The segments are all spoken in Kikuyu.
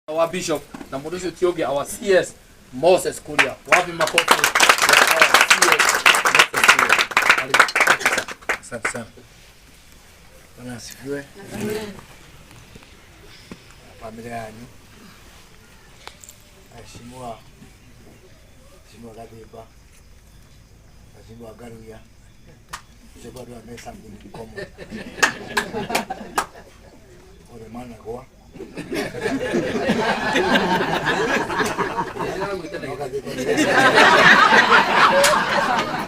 Our bishop na mũndũ ũcio ti ũngĩ, our CS Moses Kuria. Wapi makofi ya our CS Moses Kuria? Karibu. Thank you, sir. Asante sana. Bwana asifiwe. Familia yanyu. Mheshimiwa Mheshimiwa Gathimba, Mheshimiwa Ngaruiya, ũcio bado ame something in common. Othe managwa. No Gathimba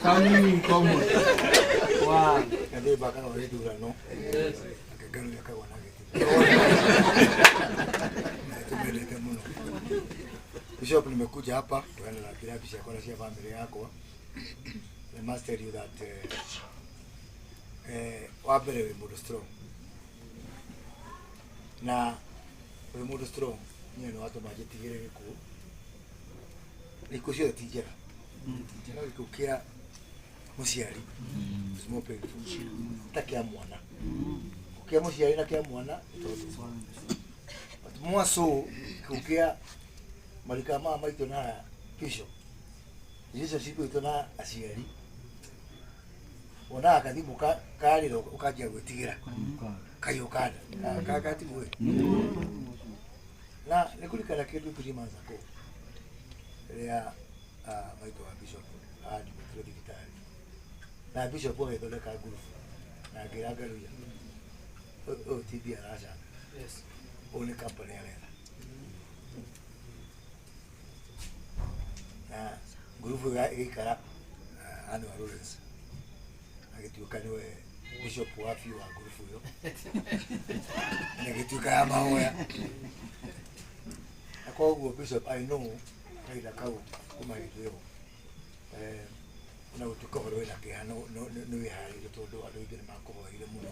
Something in common. Wow. Gathimba akagwa gĩthurano, nake Ngaruiya akagwa na gĩtĩ. Na tumendete mũno. Bishop, nimekuja hapa kuenda na kirabu ciakwa na cia family yakwa. I must tell you that wa mbere wĩ mũndũ strong na wĩ mũndũ strong niĩ nĩ watũma njĩtigĩre gĩkuũ. Ikuũ ciothe ti njega, no gĩkuũ kĩa mũciari is more painful ta kĩa mwana. Kĩa mũciari na kĩa mwana nĩ tondũ, but more so gĩkuũ kĩa marika maya maitũ na bishop, relationship itũ na aciari, wonaga kathimũ karĩra ũkanjia gwĩtigĩra kaiũ kanda katigwe na nĩ kũrikana kĩndũ 3 months ago rĩrĩa maitũ wa bishop admittirwo thibitarĩ na bishop agĩthondeka ngurubu na ngĩra Ngaruiya, ũyũ ti mbia aracanga, ũyũ nĩ company aretha. Na ngurubu ĩyo ĩgĩikara, Anne wa Lawrence agĩtuĩka nĩwe bishop wa biũ wa ngurubu ĩyo na ĩgĩtuĩka ya mahoya. Na koguo bishop, I know kahinda kau kuma hĩndĩ ĩyo na gũtuĩka ũhoro wĩna kĩeha nĩ wĩharĩirie tondũ andũ aingĩ nĩ makũhoeire mũno.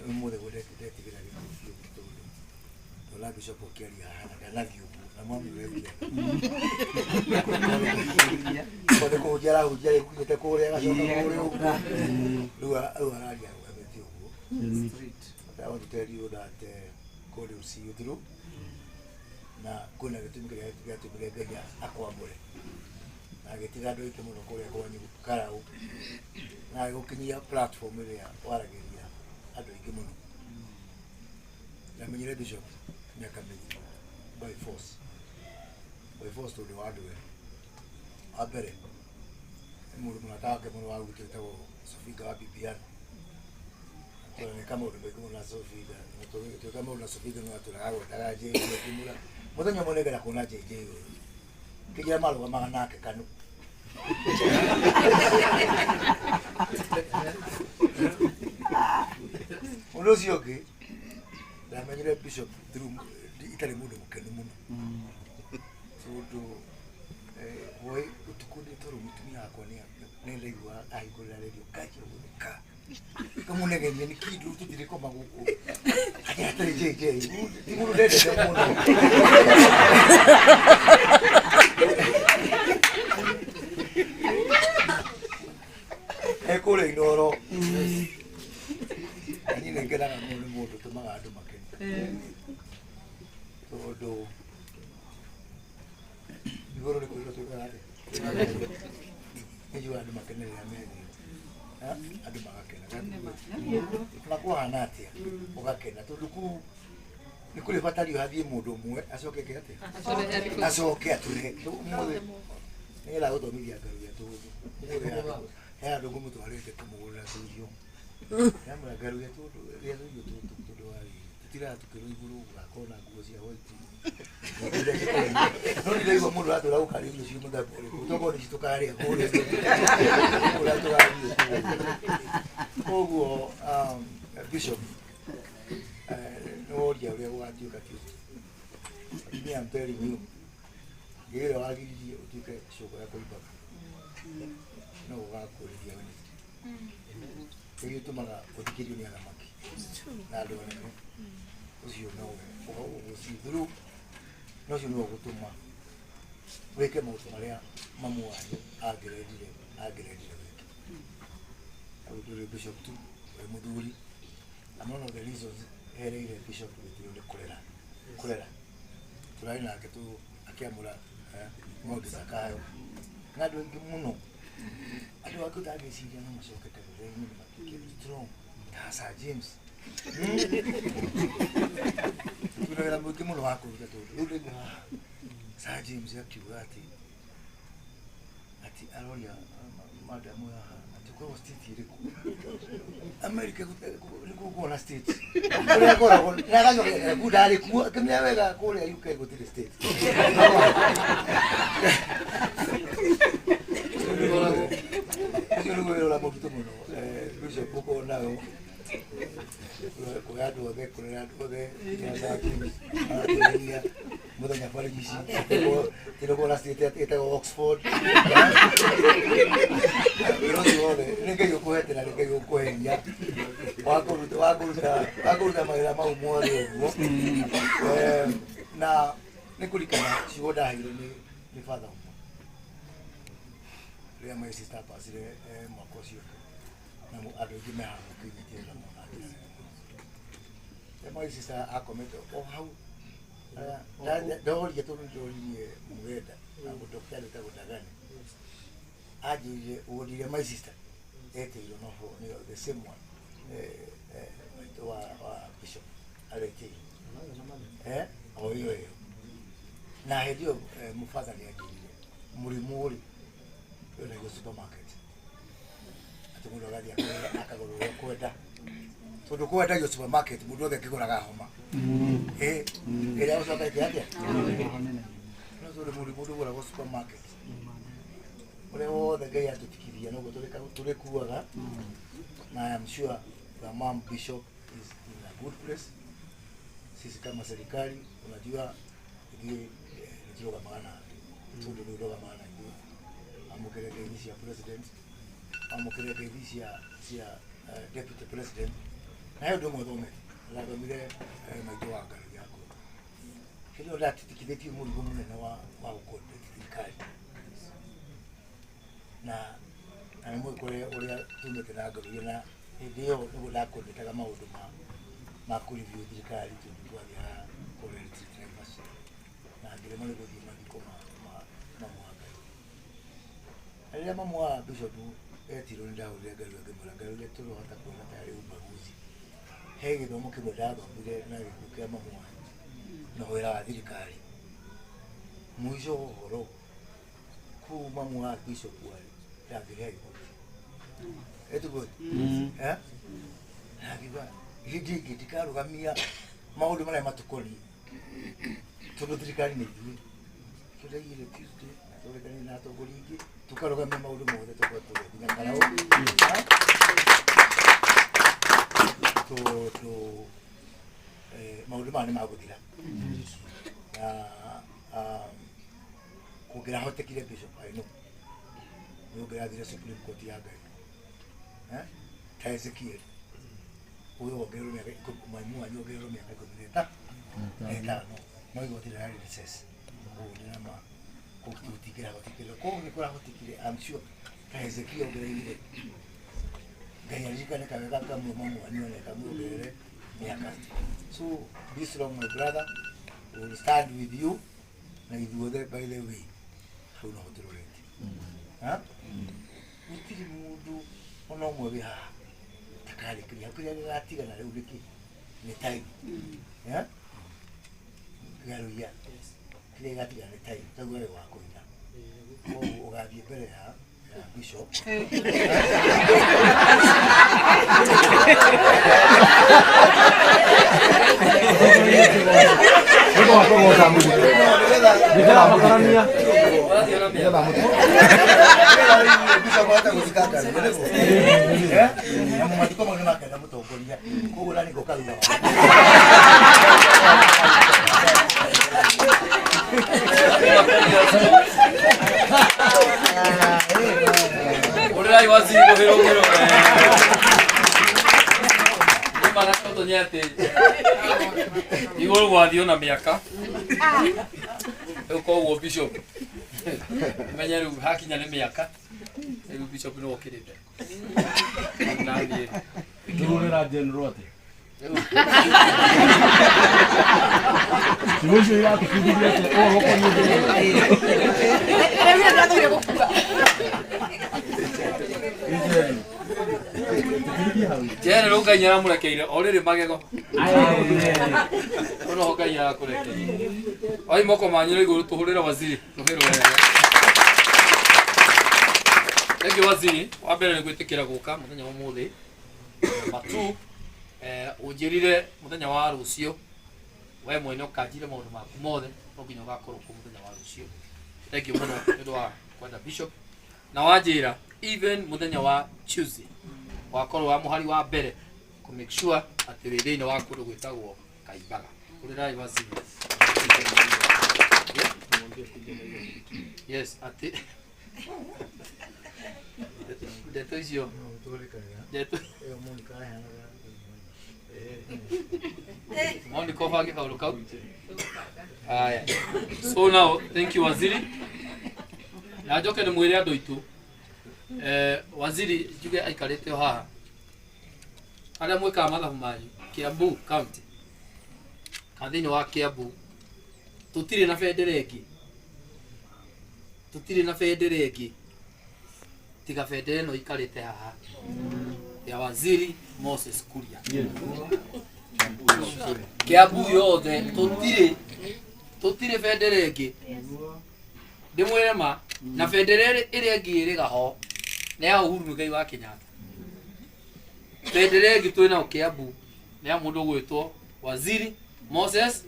Ũmũthĩ guo ndetigĩra gĩkuũ biũ tondũ ndona bishop ũkĩaria haha na ndanathiĩ ũguo na mwamũrekia ko nĩ kũhunjia arahunjia rĩkunyĩte kũrĩa agacoka kũrĩa ũguo rĩu araria arũgamĩte ũguo. But I want to tell you that God will see you through na kwĩna gĩtũmi kĩrĩa gĩatũmire Ngai akwamũre na agĩtiga andũ aingĩ mũno kũrĩa kwanyu Karau na agĩgũkinyia platform ĩrĩa waragĩria andũ aingĩ mũno. Ndamenyire bishop mĩaka mĩingĩ by force, by force, tondũ wa andũ erĩ. Wa mbere nĩ mũndũ mũrata wake mũno wa gwitũ wĩtagwo Sofinga wa Bibiana. Tũreka maũndũ maingĩ mũno na Sofinga, twĩka maũndũ na Sofinga no atũraga gwetaga JJ akĩmwĩra mũthenya ũmwe nĩngenda kuona JJ ũyũ kĩngira marũgamaga nake kanu. Ũndũ ũcio ũngĩ, ndamenyire bishop through itarĩ mũndũ mũkenu mũno tondũ hwaĩ ũtukũ ndĩ toro mũtumia wakwa nĩ ndaigua ahingũrĩra redio kanjia gũtheka kamũnegenia nĩ kĩndũ tũtirĩ koma gũkũ atĩ hatarĩ JJ ti mũndũ ndendete mũno. Ekũrĩa Inooro na niĩ nĩ ngenaga mũno nĩ mũndũ ũtũmaga andũ makene tondũ igũrũ nĩ kũigua tuĩkaga atĩa nĩ njugaga andũ makene rĩrĩa methĩ andũ magakena na kwahana atĩa ũgakena tondũ kũu nĩ kũrĩ batario hathiĩ mũndũ ũmwe acoke eke atĩa acoke atũre ũmũthĩ nĩgetha gũthomithia Ngaruiya tũndũ ũmũthĩ he handũ ngũmũtwarĩte kũmũgũrĩra tũirio ndamwĩra Ngaruiya tũndũ rĩa tũirio tũtũ tondũ wa rĩrĩ tũtiraga tũkĩrwo igũrũ gũgakorwo na nguo cia white no ndiraigua mũndũ aratwĩra gũkarĩa irio cia mũthemba ũrĩkũ tokorwo nĩ ici tũkarĩa kũrĩa kũrĩa tũgathiĩ kũu. Koguo bishop, nĩ woria ũrĩa gũgatuĩka Tuesday. Me, I'm telling you, ngĩrĩa wagiririe ũtuĩke cũkũ ya kũimbaga no gũgakũrĩria Wednesday kĩrĩa ũtũmaga ũthikĩrio nĩ athamaki na andũ anene ũcio nowe ũgũcithuru through na ũcio nĩwe ũgũtũma wĩke maũndũ marĩa mamu wanyu angĩrendire wĩke. Na gũtirĩ bishop tu wĩ mũthuri, and one of the reasons hereire bishop gĩtĩo nĩ kũrera. Kũrera tũrarĩ nake tu akĩamũra ng'ombe Zakayo na andũ aingĩ mũno andũ angĩ ũtangĩciria no macoke kabere-inĩ matuĩke strong ta Sir James. Twĩna wĩra mũingĩ mũno wa kũruta tondũ rĩu rĩngĩ haha Sir James akiuga atĩ aroria madamu haha atĩ ũkoragwo state ĩrĩkũ America nĩkuo kuona state ũrĩa akoragwo na agacoka ku ndarĩ kuo akĩmenya wega kũrĩa UK gũtirĩ state. Ũcio nĩguo wĩra ũrĩa mũritũ mũno Bishop ũkorwo nayo kuoya andũ othe kũrera andũ othe nginya Sir James aratũrĩria mũthenya barigici tĩrĩkuona state ĩtagwo Oxford. Wĩra ũcio wothe nĩ Ngai ũkũhete na nĩ Ngai ũkũhe hinya wa kũruta wa kũruta wa kũruta mawĩra mau mothe ũguo. Na nĩ kũrikana ciugo ndaheirwo nĩ father ũmwe rĩrĩa my sister pasire mwaka ũcio na andũ aingĩ me haha mũkĩnyitĩrĩra mũno na njĩra nene mũno. Rĩrĩa my sister akomete o hau ndoria tondũ nĩndoririe Mũgenda na mũndoktarĩ wĩtagwo Dagani anjĩrire wondire my sister etĩirwo noho nĩyo the same one maitũ wa bishop aretĩirwo o ĩyo ĩyo na hĩndĩ ĩyo mũbatha nĩ anjĩrire mũrimũ rĩ wendagio supermarket atĩ mũndũ agathiĩ akagũra ũrĩa kwenda tondũ kwendagio supermarket mũndũ othe akĩgũraga homa ĩrĩa gũcoka ĩke atĩa no tondũ mũrimũ ndũgũragwo supermarket ũrĩa wothe Ngai atũtikithia noguo tũrĩkuaga na I am sure the mom bishop is in a good place. Sisi kama serikali unajua ithuĩ nĩtũrũgamaga nawe tondũ nĩ ũrũgamaga na ithuĩ amũkĩre ngeithi cia president amũkĩre ngeithi cia deputy president na he ũndũ ũmwe thomete ndathomire maitũ wa Ngai yakwa hĩndĩ ĩyo ndatitikithĩtio mũrigo mũnene wa gũcoordinate thirikari na nĩ mũĩ kũrĩa ũrĩa tumĩte na Ngaruiya na hĩndĩ ĩyo nĩguo ndacoordinataga maũndũ ma kũ-review thirikari tondũ twathiaga kũrĩa retreat Naivasha na ngĩremwo nĩ gũthiĩ mathiko ma mamu wa Ngai. Na rĩrĩa mamu wa bishop etirwo nĩ ndahũrire Ngaruiya ngĩmwĩra Ngaruiya tũrohota kuona tarĩ ubaguzi he gĩthomo kĩmwe ndathomire na gĩkuũ kĩa mamu wanyu na wĩra wa thirikari mũico wa ũhoro kũu mamu wa bishop warĩ ndangĩrĩha igoti ĩtiguo na ngiuga hĩndĩ ĩngĩ ndikarũgamia maũndũ marĩa matũkoniĩ tondũ thirikari nĩ ithuĩ tũraigire Tuesday na tũrekanie na atongoria aingĩ tũkarũgamia maũndũ mothe tũkorwo kũrĩa nginya Karau tondũ maũndũ maya nĩ magũthira na kũngĩrahotekire Bishop I know nĩ ũngĩrathire Supreme Court ya Ngai ta Ezekiel ũyũ wongererwo mĩaka ikũmi maimu wanyu wongererwo mĩaka 15 no igoti rĩrarĩ recess koguo ndĩna ma gũtingĩrahotekire koguo nĩ kũrahotekire I'm sure ta Ezekiel ũngĩraigire Ngai aririkane kawega kamwe mamu wanyu one kamuongerere mĩaka. So be strong my brother, we will stand with you na ithuothe by the way hau noho tũrorete gũtirĩ mũndũ ona ũmwe wĩ haha takarĩkĩria kĩrĩa gĩgatigana rĩu nĩkĩ nĩ time Ngaruiya kĩrĩa gĩgatigana nĩ time taguo we wa kũina koguo ũgathiĩ mbere ya bishop bishop ahota gũthikanga namo mathiko mau nĩ makenda mũtongoria koguo nani ngoka thutha wa Ũrĩrai waziri mũhĩrũngĩro nĩma na tondũ nĩ atĩ igũrũ gwathiĩ ona mĩaka rĩu koguo bishop menye rĩu hakinya nĩ mĩaka rĩu bishop nĩwe ũkĩrĩte na niĩ Ndũrĩra general atĩ rĩu Ciugo icio iratũbundithia atĩa ũhoro ũkoniĩ Rĩu ndathuire gũkua. Njere rĩu Ngai nĩaramũrekeire o rĩrĩ magego. Hau noho Ngai arakũrekeire. Oi moko manyu na igũrũ tũhũrĩre waziri rũhĩ rwega. Thank you waziri. Wa mbere nĩ gwĩtĩkĩra gũka mũthenya wa ũmũthĩ. Number two, ũnjĩrire mũthenya wa rũciũ we mwene ũkanjĩre maũndũ maku mothe no nginya ũgakorwo kuo mũthenya wa rũciũ. Thank you mũno nĩ ũndũ wa kwenda bishop. Na wanjĩra even mũthenya wa Tuesday wakorwo wa mũhari wa mbere kũ make sure atĩ wĩ thĩinĩ wa kũndũ gwĩtagwo Kaimbaga. Hũrĩrai waziri. Yes, atĩ ndeto icio ndeto Monica ũbange kaũndũ kau. Haya. So now, thank you waziri. Na njoke ndĩmwĩre andũ aitũ waziri njuge aikarĩte o haha arĩa mwĩkaga mathabu manyu Kiambu County kana thĩinĩ wa Kiambu tũtirĩ na bendera ĩngĩ, tũtirĩ na bendera ĩngĩ tiga bendera ĩno ikarĩte haha ya waziri Moses Kuria. Kiambu yothe tũtirĩ bendera ĩngĩ ndĩmwĩre ma na bendera ĩrĩa ĩngĩ ĩrĩ gaho nĩ ya Uhuru Muigai wa Kenyatta. Bendera ĩngĩ twĩ nayo Kiambu nĩ ya mũndũ ũgwĩtwo waziri Moses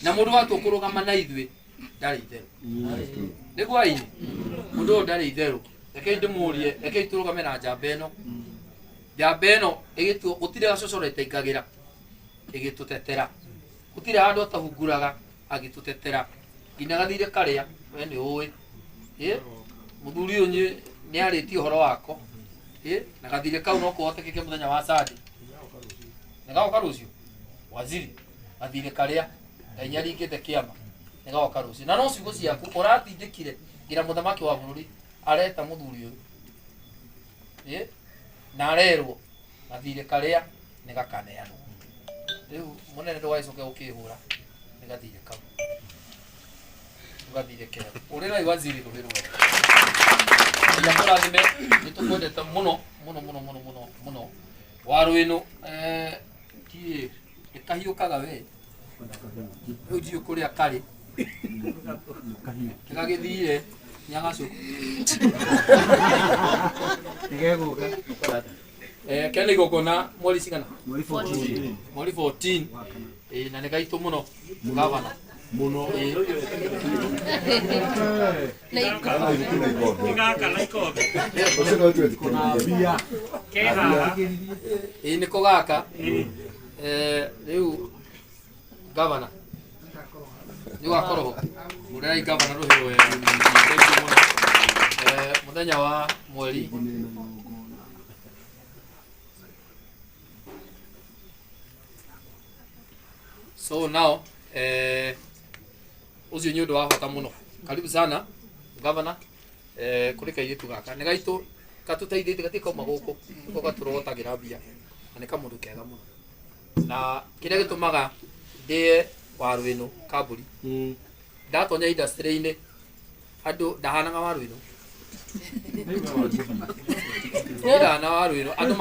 na mũndũ watua kũrũgama na ithuĩ ndarĩ itherũ. Nĩguo aini mũndũ ũyũ ndarĩ itherũ. Rekei ndĩmũrie, rekei tũrũgame na njamba ĩno. Njamba ĩno ĩgĩtuo gũtirĩ gacocoro ĩtaingagĩra ĩgĩtũtetera, gũtirĩ handũ atahunguraga agĩtũtetera nginya gathirĩ karĩa we nĩ ũĩ. Mũthuri ũyũ nĩ arĩtie ũhoro wako. Na gathirĩ kau no kũhotekeke mũthenya wa Sunday. Nĩ gagoka rũciũ waziri gathirĩ karĩa Ngai nĩaringĩte kĩama nĩ gagoka rũciũ. Na no ciugo ciaku ũratindĩkire nginya mũthamaki wa bũrũri areta mũthuri ũyũ. Na arerwo gathirĩ karĩa nĩ gakaneanwo. Rĩu mũnene ndũgagĩcoke gũkĩhũra nĩ gathirĩ kau. Gathirĩ kega. Ũrĩrai waziri rũhĩ rwega. Ngai akũrathime, nĩ tũkwendete mũno mũno mũno mũno mũno mũno. Waru ĩno ndiĩ ĩkahiũkaga we. Rĩu ndiũĩ kũrĩa karĩ. Gagĩthire nyagacũ. Nĩgegũka. Kena igongona mweri cigana? Mweri 14. Mweri 14. Na nĩ gaitũ mũno gavana. Mũno. Nĩko gaka. Rĩu gavana nĩ ũgakorwo ho. Hũrĩrai gavana rũhĩ rwega. Thank you mũno. Mũthenya wa mweri So now ũcio nĩ ũndũ wa bata mũno. Karibu sana gavana. Kũrĩ kairĩtu gaka nĩ gaitũ gatũteithĩtie gatirĩ kauma gũkũ nĩko gatũrogotagĩra mbia na nĩ kamũndũ kega mũno. Na kĩrĩa gĩtũmaga ndĩe waru ĩno kambũri ndatonya industry-inĩ andũ ndahanaga waru ĩno ndahana waru ĩno andũ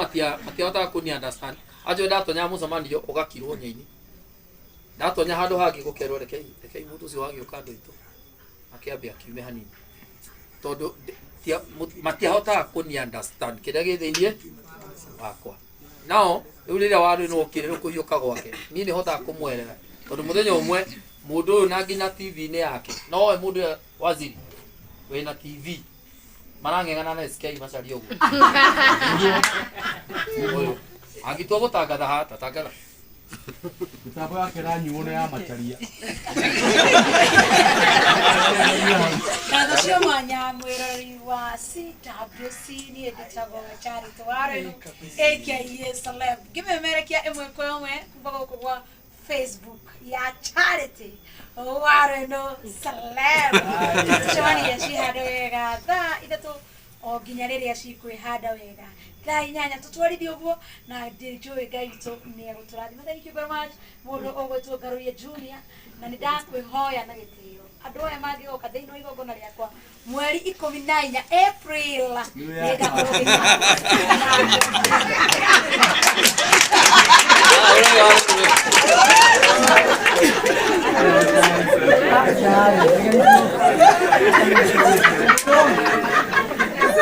matiahotaga kũni understand. Anjũ ndatonya mũcemanio ũgakirwo nyeini ndatonya handũ hangĩ gũkerwo rekei mũndũ ũcio wagĩũka andũ aitũ akĩambia akiume hanini tondũ matiahotaga kũni understand kĩrĩa gĩ thĩiniĩ wakwa. Nao rĩu rĩrĩa waru ĩno ũkire rĩu kũhiũka gwake niĩ nĩ hotaga kũmwerera tondũ mũthenya ũmwe mũndũ ũyũ na nginya TV-inĩ yake no we mũndũ ũyũ waziri wĩna TV marang'eng'ana na SK Macharia ũguo. Ũyũ angĩtua gũtangatha haha tatangatha. Mĩtambo yake ĩranyuo nĩ ya Macharia. Ngatho cia mwanya mwĩroreri wa CWC niĩ njĩtagwo Charity Warren aka Celeb ngĩmemerekia ĩmwe kwa ĩmwe kuma gũkũ gwa Facebook ya Charity Warren Celeb. Tũcemanie ci handũ wega thaa ithatũ O nginya rĩrĩa cikwĩhanda wega. Thaa 8 tũtwarithie ũguo na njũĩ Ngai witũ nĩ egũtũrathima. Thank you very much mũndũ ũgwĩtwo Ngaruiya Junior, na nĩ ndakwĩhoya na gĩtĩo andũ aya mangĩgoka thĩinĩ wa igongona rĩakwa mweri 14 April nĩngakorwo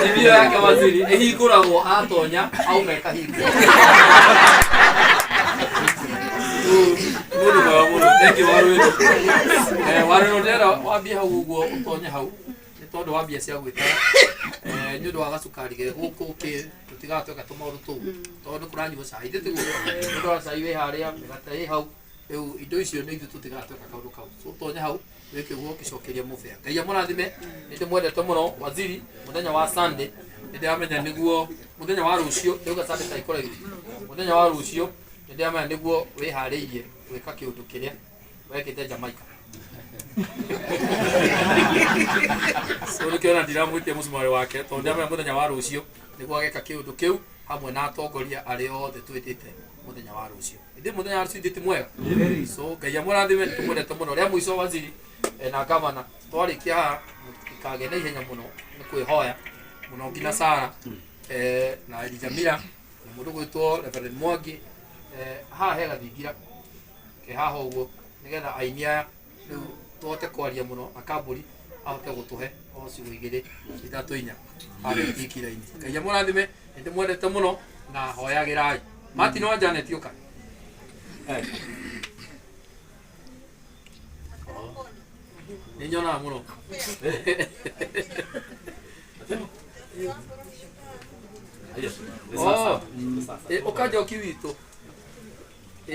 Ithio yake waziri ĩhingũragwo atonya auma ĩkahingwo. Mũndũ mwega mũno. Thank you Waruĩnu. Waruĩnu ndĩrenda wambie hau ũguo ũtonye hau nĩ tondũ wa mbia cia gwĩtara nĩ ũndũ wa gacukari ge gũkũ kĩ tũtigaga tweka tũmaũndũ tũu tondũ nĩ kũranyuo cai ithe tiguo nĩ ũndũ wa cai wĩ harĩa mĩgate ĩ hau rĩu indo icio nĩ ithuĩ tũtigaga tweka kaũndũ kau. So ũtonye hau wĩke ũguo ũkĩcokeria mũbĩa. Ngai amũrathime, nĩ ndĩmwendete mũno waziri. Mũthenya wa Sunday nĩ ndĩramenya nĩguo mũthenya wa rũciũ ndĩrauga Sunday ta ikũraihu mũthenya wa rũciũ nĩ ndĩramenya nĩguo wĩharĩirie gwĩka kĩũndũ kĩrĩa wekĩte Jamaica. So nĩkĩo ona ndiramwĩtia mũcumarĩ wake tondũ ndĩramenya mũthenya wa rũciũ nĩguo ageka kĩũndũ kĩu hamwe na atongoria arĩa othe twĩtĩte mũthenya wa rũciũ. Ithĩ mũthenya wa rũciũ ithuĩ ti mwega. So Ngai amũrathime, nĩtũmwendete mũno. Rĩa mũico waziri na gavana twarĩkia haha mũtikagĩe na ihenya mũno nĩ kwĩhoya mũno nginya Sara na Elijah Mira na mũndũ gwĩtwo Reverend Mwangi haha he gathingira ke haha ũguo nĩgetha aini aya rĩu tũhote kwaria mũno na kambũri ahote gũtũhe o ciugo 2 3 4 harĩa thingira-inĩ. Ngai amũrathime, nĩndĩmwendete mũno na hoyagĩrai. Martin wa Janet ũka. Nĩ nyonaga mũno. Ũka Njoki witũ.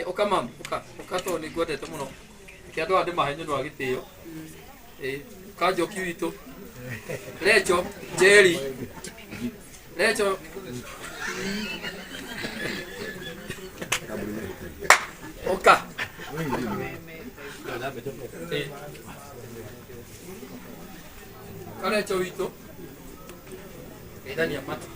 Ũka mamu, ũka ũka tondũ nĩ ngwendete mũno. Reke andũ aya ndĩmahe nĩ ũndũ wa gĩtĩo. Ũka Njoki witũ. Recho, Jerry. Recho. Ũka. Ũka Recho witũ. Geithania matu.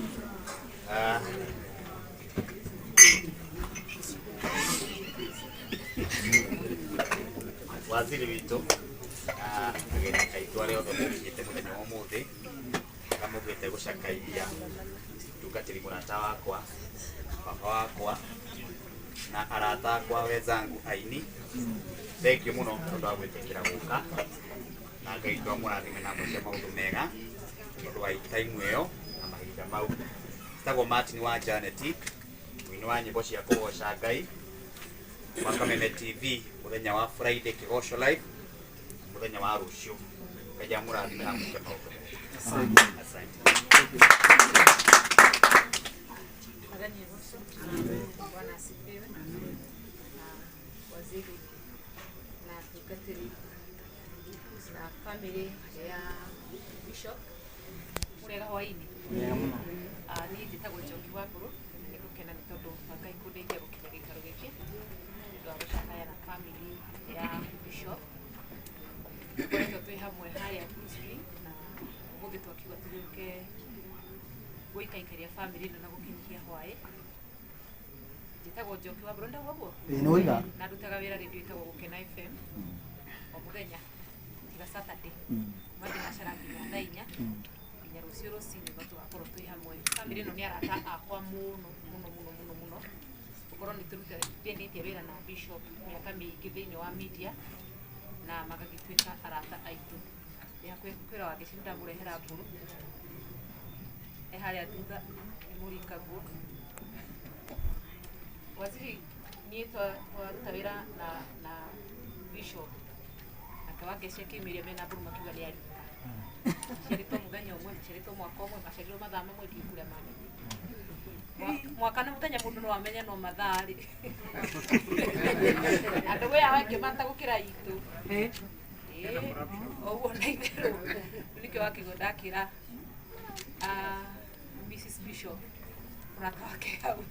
Waziri witũ na ageni aitũ arĩa othe mũkinyĩte mũthenya wa ũmũthĩ na mũgĩte gũcakaithia mũtungatĩri mũrata wakwa baba wakwa na arata akwa wenzangu aini. Thank you mũno tondũ wa gwĩtĩkĩra gũka na Ngai witũ amũrathime na amwĩke maũndũ mega tondũ wa taimu ĩyo na mahinda mau. Njĩtagwo Martin wa Janet, mũini wa nyĩmbo cia kũgoca Ngai wa Kameme TV mũthenya wa Friday Kĩgoco Live mũthenya wa rũciũ. Ngai amũrathime na amwĩke maũndũ mega. Asante. Bwana asifiwe. Na waziri na tungatĩri na family ya Bishop mũrĩega hwaĩ-inĩ. Niĩ njĩtagwo Njoki wa Mbũrũ na nĩ ngũkena nĩ tondũ wa Ngai kũndeithia gũkinya gĩikaro gĩkĩ nĩ ũndũ wa gũcakaya na family ya Bishop. Tũkoretwo twĩ hamwe harĩa Bruce na ũmũthĩ twakiuga tũgĩũke gũikaikaria family ĩno na gũkinyia hwaĩ. Njĩtagwo Njoki wa Mbũrũ, ndauga ũguo? Na ndutaga wĩra rĩndiũ ĩtagwo Gũkena FM o mũthenya tiga Saturday. Kuma thinacara nginya thaa 4 nginya rũciũ rũcinĩ no tũgakorwo twĩ hamwe. Family ĩno nĩ arata akwa mũno mũno mũno mũno mũno. Gũkorwo nĩ tũrutithĩtie wĩra na Bishop mĩaka mĩingĩ thĩinĩ wa media na magagĩtuĩka arata aitũ. Ndĩ hakuhĩ kwĩra Wangeci nĩndamũrehera mbũrũ e harĩa thutha nĩ mũringaguo. Waziri niĩ twaruta wĩra na Bishop nake Wangeci akĩumĩria mena mbũrũ makiuga nĩ arika. Maciarĩtwo mũthenya ũmwe, maciarĩtwo mwaka ũmwe, maciarirwo mathaa mamwe ndiũĩ kũrĩa mamenyire. Mwaka na mũthenya mũndũ no amenye no mathaa rĩ. Andũ yao aingĩ mata gũkĩra itũ. Ũguo na itherũ. Nĩkĩo wakĩigua ndakĩra Mrs Bishop mũrata wake hau.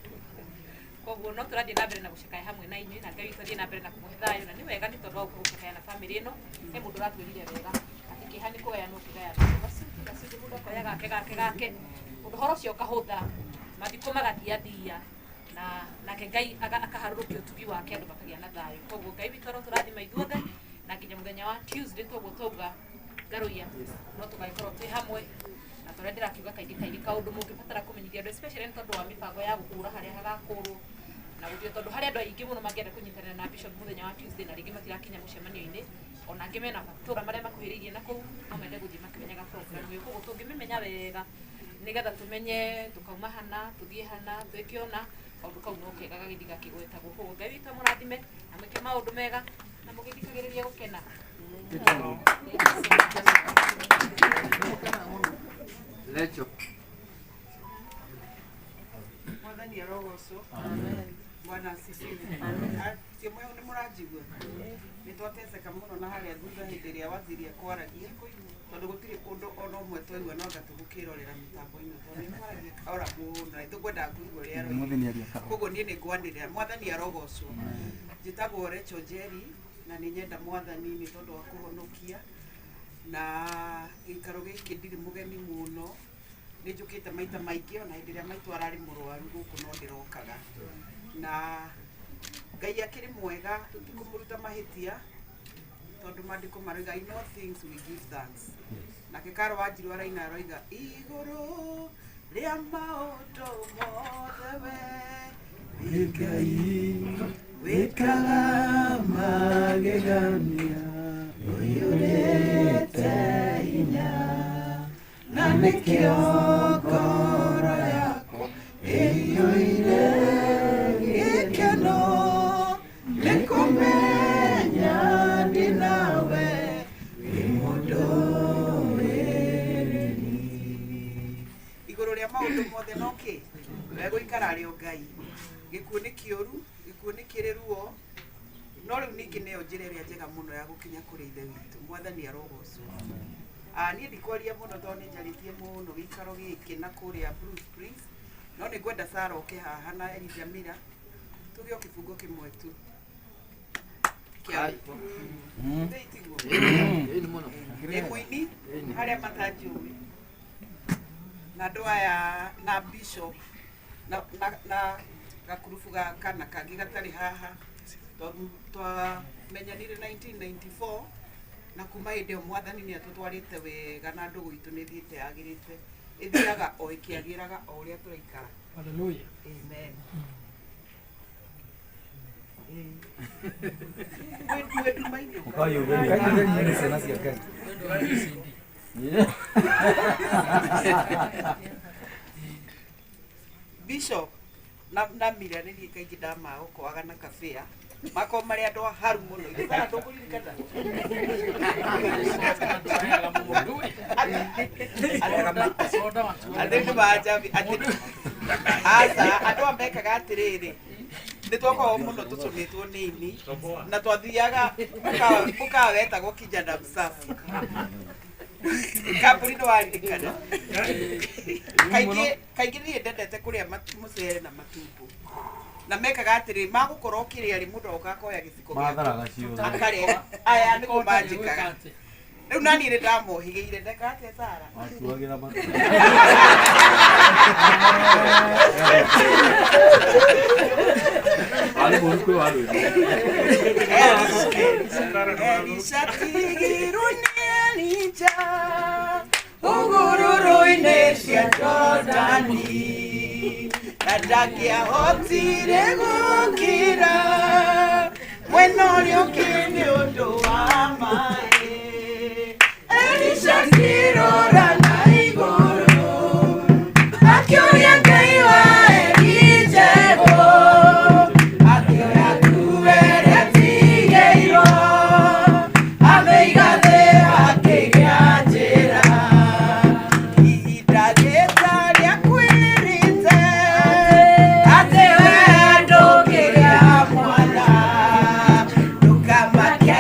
Koguo no tũrathiĩ na mbere na gũcakaya hamwe na inyuĩ na Ngai witũ athiĩ na mbere na kũmũhe thayũ na nĩ wega nĩ tondũ wa gũka gũcakaya na family ĩno. He mũndũ ũratwĩrire wega atĩ kĩeha nĩ kũgayanwo kĩgayanagwo. Gacuthi mũndũ Mũndũ akoya gake gake gake, ũhoro ũcio ũkahũtha, mathiko magathiathia na nake Ngai akaharũrũkia ũtugi wake, andũ makagĩa na thayũ. Koguo Ngai witũ arotũrathima ithuothe, na nginya mũthenya wa Tuesday toguo twauga Ngaruiya no tũgagĩkorwo twĩ hamwe. Na torĩa ndĩrakiuga kaingĩ kaingĩ, kaũndũ mũngĩbatara kũmenyithia andũ, especially nĩ tondũ wa mĩbango ya gũkũra harĩa hagakũrwo na gũthiĩ, tondũ harĩ andũ aingĩ mũno mangĩenda kũnyitanĩra na Bishop mũthenya wa Tuesday na rĩngĩ matirakinya mũcemanio-inĩ, ona angĩ mena matũra marĩa makuhĩrĩirie na kũu no mende gũthiĩ makĩmenyaga program ĩyo. Koguo tũngĩmĩmenya wega nĩgetha tũmenye tũkauma hana tũthiĩ hana twĩke ona kaũndũ kau no kega gagĩthiĩ gakĩgwetagwo. Koguo Ngai witũ amũrathime na mwĩke maũndũ mega na mũgĩthikagĩrĩria gũkena. Lecho. Mwathani arogocwo. Bwana asifiwe. Timu nĩ mũranjigua? Nĩ twateceka mũno na harĩa thutha hĩndĩ ĩrĩa waziri akwaragia, tondũ gũtirĩ ũndũ ona ũmwe twaigua, no anga tũgũkĩrorera mĩtambo-inĩ, tondũ nĩ kwaragia kahora mũno na nĩtũkwendaga kũigua ũrĩa aroiga. Koguo niĩ nĩ ngwanĩrĩra. Mwathani arogocwo. Njĩtagwo Rachel Njeri na nĩ nyenda Mwathani nĩ tondũ wa kũhonokia, na gĩikaro gĩkĩ ndirĩ mũgeni mũno, nĩ njũkĩte maita maingĩ, ona hĩndĩ ĩrĩa maitũ ararĩ mũrwaru gũkũ no ndĩrokaga. Na Ngai akĩrĩ mwega, tũtikũmũruta mahĩtia, tondũ maandĩko maroiga, "In all things we give thanks." Nake Karo Wanjiru araina aroiga, "Igũrũ rĩa maũndũ mothe we wĩ Ngai wĩkaga magegania, ũiyũrĩte hinya, na nĩkĩo ngoro yakwa ĩiyũire gĩkeno nĩ kũmenya ndĩ nawe wĩ mũndũmĩrĩri." Igũrũ rĩa maũndũ mothe no kĩ we gũikara arĩ o Ngai. Gĩkuũ nĩ kĩũru, gĩkuũ nĩ kĩrĩ ruo, no rĩu ningĩ nĩyo njĩra ĩrĩa njega mũno ya gũkinya kũrĩ Ithe witũ. Mwathani arogocwo. Niĩ ndikwaria mũno tondũ nĩ njarĩtie mũno gĩikaro gĩkĩ na kũrĩa Blue Springs, no nĩ ngwenda Sara oke haha na Elijah Mira tuge o kĩbungo kĩmwe tu kĩa rwĩmbo. Githĩ tiguo? Ĩni mũno. Ndĩ mũini harĩa matanjũĩ, na andũ aya na bishop na gakurubu ga kana kangĩ gatarĩ haha, twamenyanire 1994, na kuma hĩndĩ ĩyo Mwathani nĩ atũtwarĩte wega, na ndũgũ itũ nĩ ĩthiĩte yagĩrĩte, ĩthiaga o ĩkĩagĩraga o ũrĩa tũraikara. Hallelujah. Amen. Mwĩ nduma-inĩ. Ũkayũgeria ciana cia Ngai. Bishop na Mira nĩ niĩ kaingĩ ndamaokoaga na kabĩa makorwo marĩ andũ a haru mũno. Ithe kana ndũkũririkana andũ nĩ manjambi atĩ aca andũ aya mekaga atĩrĩrĩ, nĩ twakoragwo mũno tũcũnĩtwo nĩ ini na twathiaga mũkawa wetagwo Kijana Msafi kambuni, nĩ waririkana? Kaingĩ kaingĩ niĩ ndendete kũrĩa mũcere na matumbo, na mekaga atĩrĩ, magũkorwo ũkĩrĩa rĩ, mũndũ agoka akoya gĩciko gĩake Matharaga ciothe. Akarĩa. Aya nĩguo manjĩkaga rĩu, na niĩ nĩ ndamohĩgĩire ndeka atĩa, Sara? Matuagĩra matu. Warĩ mũru kwĩ wa rwĩmbo. Elisha tigirwo nĩ Elija hũgũrũrũ-inĩ cia Jordani, na ndangĩahotire gũkĩra mwena ũrĩa ũngĩ nĩ ũndũ wa maĩ. Elisha akĩrora na igũrũ akĩũria Ngai wa Elija ũ, akĩoya nguo ĩrĩa ĩtigĩirwo amĩiga thĩ, akĩgĩa njĩra. Ihinda rĩtarĩ akwĩrĩte atĩ we ndũngĩgĩa mwana, ndũkamake.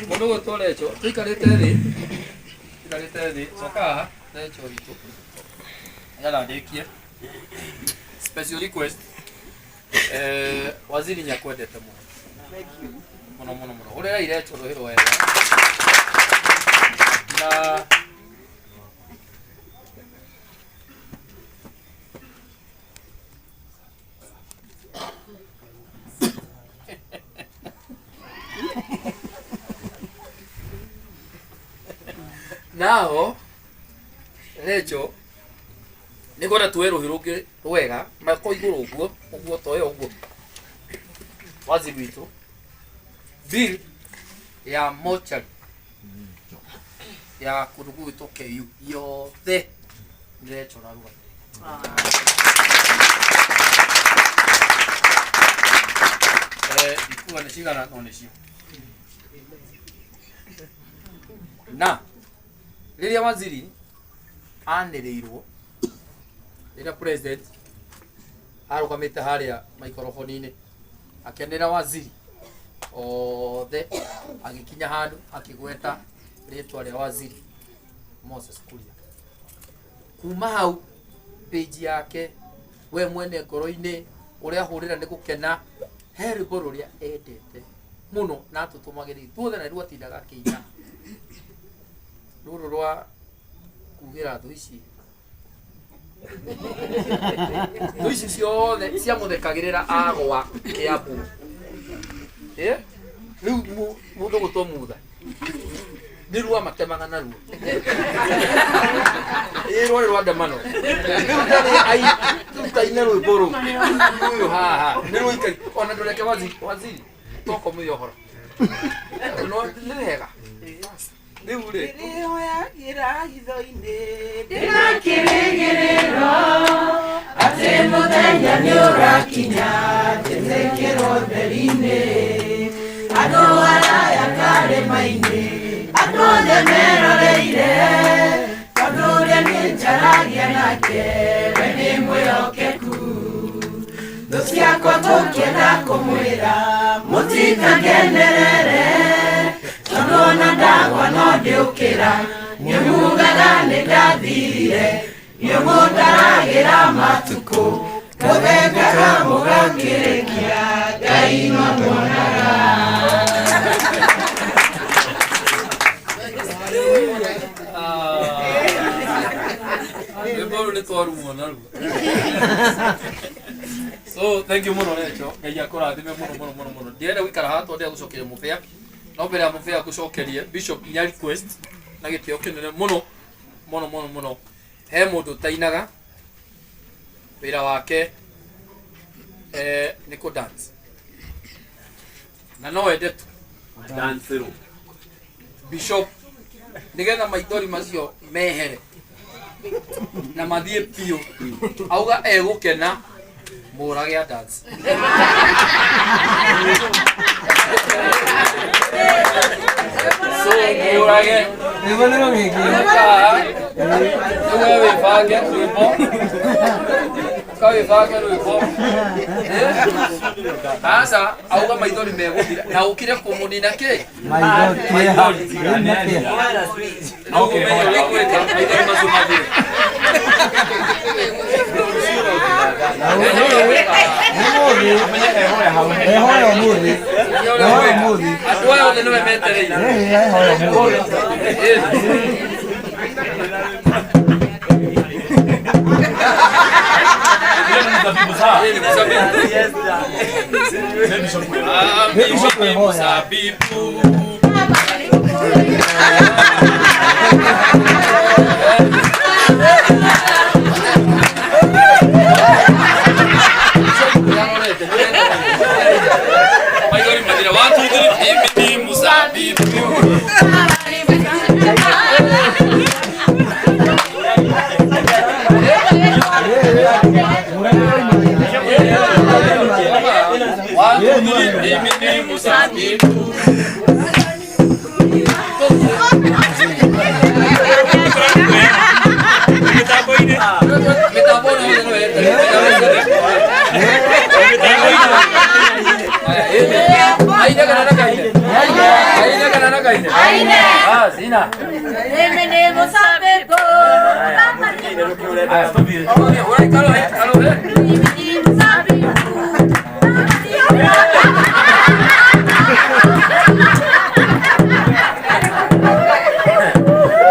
Mundu gwitwo Recho tuikarite thi tuikarite thi coka haha Recho witũ nĩgetha ndĩkie special request. Waziri nĩakwendete mũno mũno mũno mũno ũrĩrai Recho rũhĩ rwega na nao Recho nĩngwenda tuoe rũhĩ rũngĩ rwega mako igũrũ ũguo ũguo toe ũguo waziri witũ bill ya mochari ya kũndũ gũgwĩtwo KU yothe nĩ Recho ũraruga. Ndikuga nĩ cigana no nĩcio na rĩrĩa waziri anĩrĩirwo rĩrĩa president arũgamĩte harĩa maikoroboni-inĩ akĩanĩrĩra waziri othe agĩkinya handũ akĩgweta rĩtwa rĩa waziri Moses Kuria. Kuma hau page yake we mwene ngoro-inĩ ũrĩa ahũrĩra nĩ gũkena he rwĩmbo rũrĩa endete mũno na atũtũmagĩra ithuothe na rĩu atindaga akĩina rũrũ rwa kugĩra thũ ici thũ ici ciothe ciamũthekagĩrĩra agwa Kĩambu. Rĩu mũndũ gũtwo mutha nĩ ruo amatemaga naruo ĩ rwarĩ rwa ndemano rĩu ndarĩ ai rĩu taine rwĩmbo rũu rũyũ haha nĩ rũikari ona ndũreke waziri toko mũthĩ ũhoro no nĩ wega rĩu rĩ Ndĩrĩhoyagĩra hitho-inĩ ndĩna kĩrĩgĩrĩro atĩ mũthenya nĩũrakinya njĩtĩkĩrwo theri-inĩ andũ araya karĩma-inĩ andũ othe meroreire tondũ ũrĩa nĩ njaragia nake we nĩ mwĩhokeku thũ ciakwa tũkĩenda kũmwĩra mũtikakenerere tondũ ona ndagwa no ndĩũkĩra nĩmugaga nĩ ndathirire nĩmũndaragĩra matukũ mũthengaga mũgakĩrĩkia Ngai no muonaga. Rwĩmbo rũu nĩ twarumwo naruo. So thank you mũno Recho Ngai akũrathime mũno mũno mũno mũno. Ndirenda gũikara haha tondũ ndĩrenda gũcokeria mũbĩa no mbere ya mũbĩa gũcokerie Bishop nya request na gĩtĩo kĩnene mũno mũno mũno mũno he mũndũ ũtainaga wĩra wake nĩ kũ dance na no ende tu Dance Bishop nĩgetha maithori macio mehere na mathiĩ biũ auga egũkena mũrage a dance. So mũrage Rwĩmbo nĩ rũgĩkĩ. Rĩu we wĩbange rwĩmbo. Coka wĩbange rwĩmbo. Aca auga maithori megũthira na ũkire kũmũnina kĩ? Maithori. No ũmenye ũrĩa ũgwĩka maithori macio mathire. Ehoya ũmũthĩ. Ehoya ũmũthĩ. Andũ aya othe nĩwe metereire. Ehoya ũmũthĩ. Maithori mathire. One, two, three. Mimi ni mzabibu. One, two, three. Mimi ni mzabibu. Mĩtambo no yothe no yeterere. Aine kana na kaine? Aine kana na kaine? Aine. Ah, sina. Mimi ni mzabibu. Aya, ũraikara we, ikara we. Mimi ni mzabibu.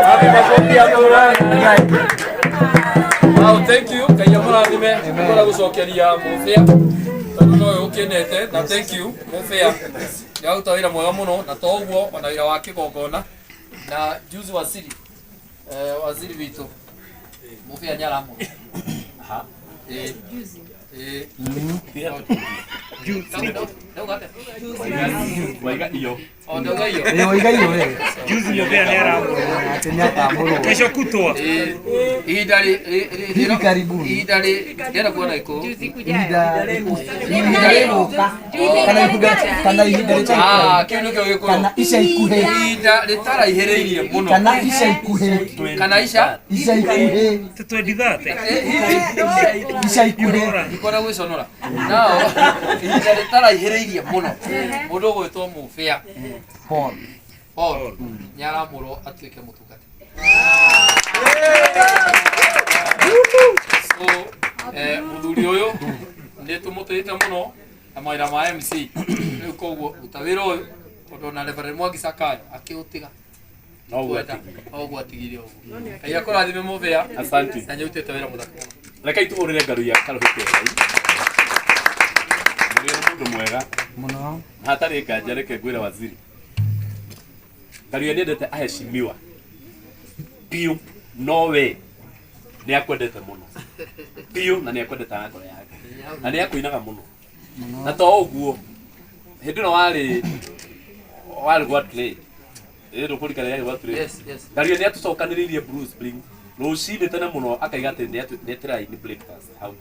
Happy makofi ya Mũrani. Wow, thank you. Ngai amũrathime. Ngora gũcokeria Mũbĩa tondũ nowe ũkenete na thank you Mũbĩa. Nĩ aruta wĩra mwega mũno na to ũguo ona wĩra wa kĩgongona na juzi waziri waziri witũ Mũbĩa nĩ aramũra. Eh. Eh. Ndauga atĩa? Waiga iyo. O ndauga iyo. Ĩĩ, waiga iyo we. Juzi Mũbĩa nĩ aramũrwo. Atĩ nĩ akamũrwo. Kesho kutwa. Ihinda Hivi karibuni. ihinda ndĩrenda kuona gĩkũyũ. Ihinda ihinda rĩgũka. Kana ihinda kana ihinda rĩtarĩ Ah, kĩu nĩkĩo gĩkũyũ. Kana ica ikuhĩ. Ihinda rĩtaraihĩrĩirie mũno. Kana ica ikuhĩ. Kana ica Ica ikuhĩ. Tũtwendithate. Ica ikuhĩ. Ndikwenda gwĩconora. Nao ihinda rĩtaraihĩrĩirie mũno mũndũ ũgwĩtwo Mũbĩa Paul. Paul nĩ aramũrwo atuĩke mũtungati. So mũthuri ũyũ nĩ tũmũtĩĩte mũno na mawĩra ma MC rĩu koguo ruta wĩra ũyũ tondũ ona Reverend Mwangi Sakayo akĩũtiga No Twenda, no ũguo atigire ũguo. Ngai akũrathime Mũbĩa. Asante. Na nĩũrutĩte wĩra mũthaka mũno. Rekei tũhũrĩre ngaru ya Karũhĩ Ngai. Mũrĩ mũndũ mwega. Mũno. Na hatarĩ nganja reke ngwĩre waziri. Ngaruya nĩendete aheshimiwa. Biũ no we nĩ akwendete mũno. Biũ na nĩ akwendete na ngoro yake. Na nĩ akũinaga mũno. Na to ũguo hĩndĩ ĩno warĩ warĩ gwa Clay. Ĩ ndũkũririkana yarĩ gwa Clay. Yes, yes. Ngaruya nĩ atũcokanĩrĩirie Blue Spring rũcinĩ tene mũno akaiga atĩ nĩ etĩra ini breakfast hau.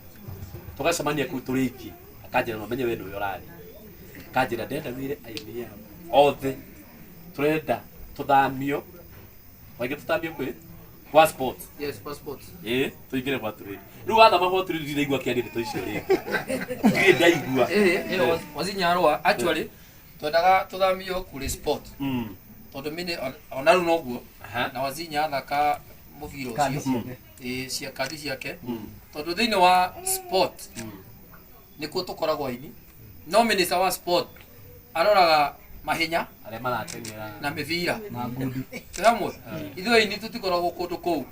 Tũgacemania kũu tũrĩ aingĩ. Akanjĩra no menye we nĩwe ũrarĩ. Akanjĩra ndĩrenda wĩre aini aya othe tũrenda tũthamio waingĩ tũthamio kwĩ gwa sports. Yes, passport. Ĩ tũingĩre gwa trade. Rĩu wathama gwa trade ndiraigua kĩaria ndeto icio rĩngĩ. Ndirĩ ndaigua. Ĩĩ, wazinyarũa actually twendaga tũthamio kũrĩ sport tondũ mini ona rĩu noguo na wazinya athaka mũbira Kandi ũcio ciake. ĩĩ cia kandi ciake tondũ thĩinĩ wa sport nĩkuo tũkoragwo aini no minister wa sport aroraga mahenya Arĩa marateng'era. na mĩbira Na ngundi. twĩ hamwe ithuĩ aini tũtikoragwo kũndũ kũu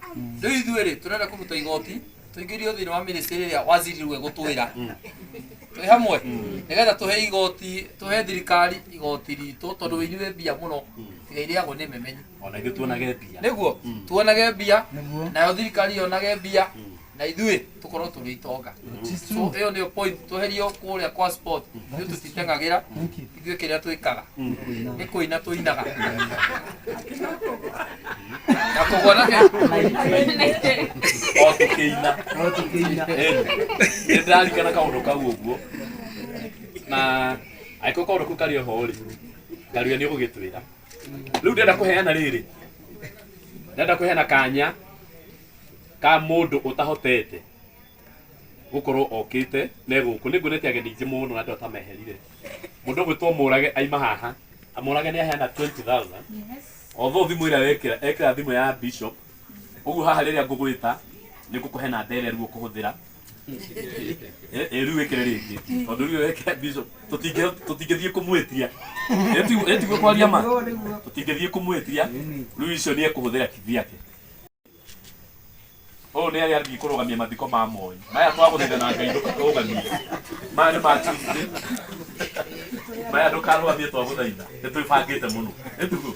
rĩu ithuĩ rĩ tũrenda kũruta igoti tũingĩrio thĩinĩ wa ministry ĩrĩa waziri rĩu egũtwĩra twĩ hamwe nĩgetha tũhe igoti tũhe thirikari igoti ritũ tondũ wĩini wĩ mbia mũno tiga irĩagwo nĩ memenyi Ona ithuĩ tuonage mbia. nĩguo tuonage mbia Nĩguo. nayo thirikari yonage mbia na ithuĩ tũkorwo tũrĩ itonga. So ĩyo nĩyo point tweherio kũrĩa kwa sport ithuĩ tũtiteng'agĩra ithuĩ kĩrĩa twĩkaga nĩ kũina tũinaga na kũgwa na O tũkĩina. O tũkĩina. Nĩ ndĩraririkana kaũndũ kau ũguo. Na angĩkorwo kaũndũ kau karĩ oho rĩ, Ngaruya nĩ ũgũgĩtwĩra. Rĩu ndĩrenda kũheana rĩrĩ. Ndĩrenda kũheana kanya ka mũndũ ũtahotete. Gukorwo okite ne guku ni nguonete ageni aingĩ mũno na andũ atameherire. Mũndũ ũgwĩtwo Mũrage aima haha. Mũrage nĩ aheana 20,000. Although thimũ ĩrĩa wekĩra ekĩra thimũ ya bishop. Ũguo haha rĩrĩa ngũgwĩta nĩ ngũkũhe namba ĩrĩa rĩu ũkũhũthĩra. Ĩ rĩu wĩkĩre rĩngĩ tondũ rĩu wekĩra bishop tũtingĩthiĩ kũmwĩtia. Ĩ tiguo kwaria ma? Tũtingĩthiĩ kũmwĩtia. Rĩu icio nĩ ekũhũthĩra kivyake. Ũyũ nĩ arĩa athiĩ kũrũgamia mathiko ma Moi. Maya twagũthaitha na Ngai ndũkarũgamie. Maya nĩ ma Tuesday. Maya ndũkarũgamie twagũthaitha. Nĩ twĩbangĩte mũno. Ĩ tiguo?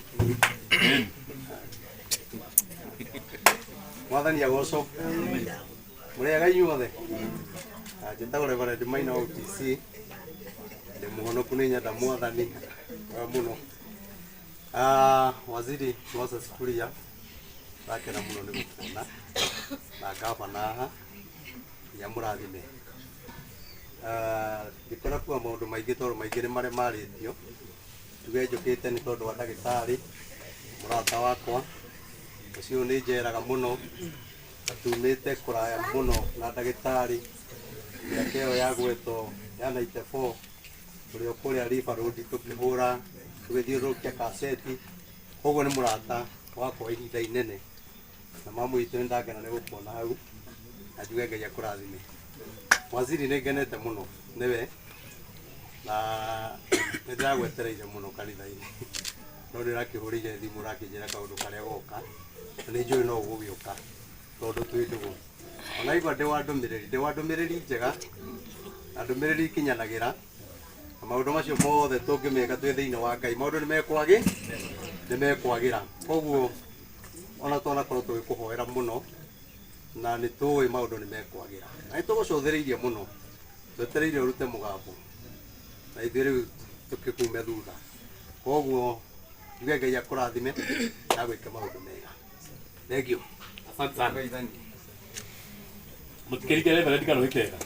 Ĩni. Mwathani agocwo. Mũrĩega inyuothe. Njĩtagwo Reverend Maina wa UTC. Ndĩ mũhonoku nĩ nyenda Mwathani wega mũno. Waziri Moses Kuria, ndakena mũno nĩ gũkuona na ngavana haha, nginya mũrathime. Ndikwenda kuga maũndũ maingĩ tondũ maingĩ nĩ marĩa marĩtio. Njuge njũkĩte nĩ tondũ wa ndagĩtarĩ mũrata wakwa ũcio nĩ njeraga mũno na tumĩte kũraya mũno na ndagĩtarĩ mĩaka ĩyo ya gwetwo ya 94 tũrĩ o kũrĩa River Road tũkĩhũra tũgĩthiũrũrũkia kaseti. Koguo nĩ mũrata wakwa ihinda inene na mamu witũ nĩ ndakena nĩ gũkuona hau na njuge Ngai akũrathime. Waziri nĩ ngenete mũno nĩwe na nĩ ndĩragwetereire mũno kanitha-inĩ no nĩ ũrakĩhũrĩire thimũ ũrakĩnjĩra kaũndũ karĩa goka na nĩ njũĩ no ũgũgĩũka tondũ twĩ ndũgũ. Ona igua ndĩ wa ndũmĩrĩri, ndĩ wa ndũmĩrĩri njega na ndũmĩrĩri ikinyanagĩra na maũndũ macio mothe tũngĩmeka twĩ thĩinĩ wa Ngai maũndũ nĩ mekwagĩra. Koguo ona twanakorwo tũgĩkũhoera mũno na nĩ tũĩ maũndũ nĩ mekwagĩra na nĩ tũgũcũthĩrĩirie mũno twetereire ũrute mũgambo na ithuĩ rĩu tũkĩkume thutha. Koguo njuge Ngai akũrathime na agwĩke maũndũ mega. Thank you. Asante sana. Mũtikĩringe Reverend Karũhĩ kega.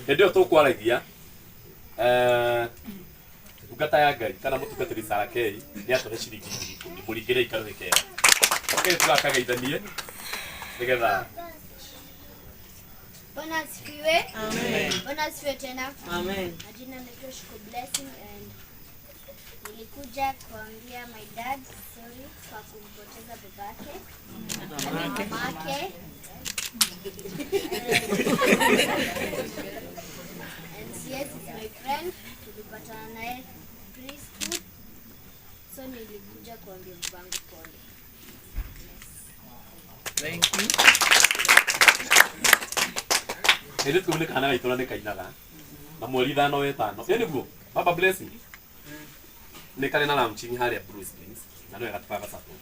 Hĩndĩ ĩyo tũkwaragia ndungata ya Ngai kana mũtungatĩri Sarah K nĩ atũhe ciringi 10,000 mũringĩrei Karũhĩ kega. Okay, tũgakageithanie nĩgetha. Bwana asifiwe. Amen. Bwana asifiwe tena. Amen. Majina naitwa Shiko Blessing and nilikuja kuambia my dad sorry kwa kumpoteza babake. Mamake. Mamake. And CS is my friend. Tulipatana naye preschool. So nilikuja kuambia babangu pole. Thank you. Hĩndĩ kau nĩ kana gaitũ na nĩ kainaga na mweri ithano wetano ĩ nĩguo baba Blessing nĩ karĩ na launching harĩa Blue Springs na nĩ wega tũgaga support.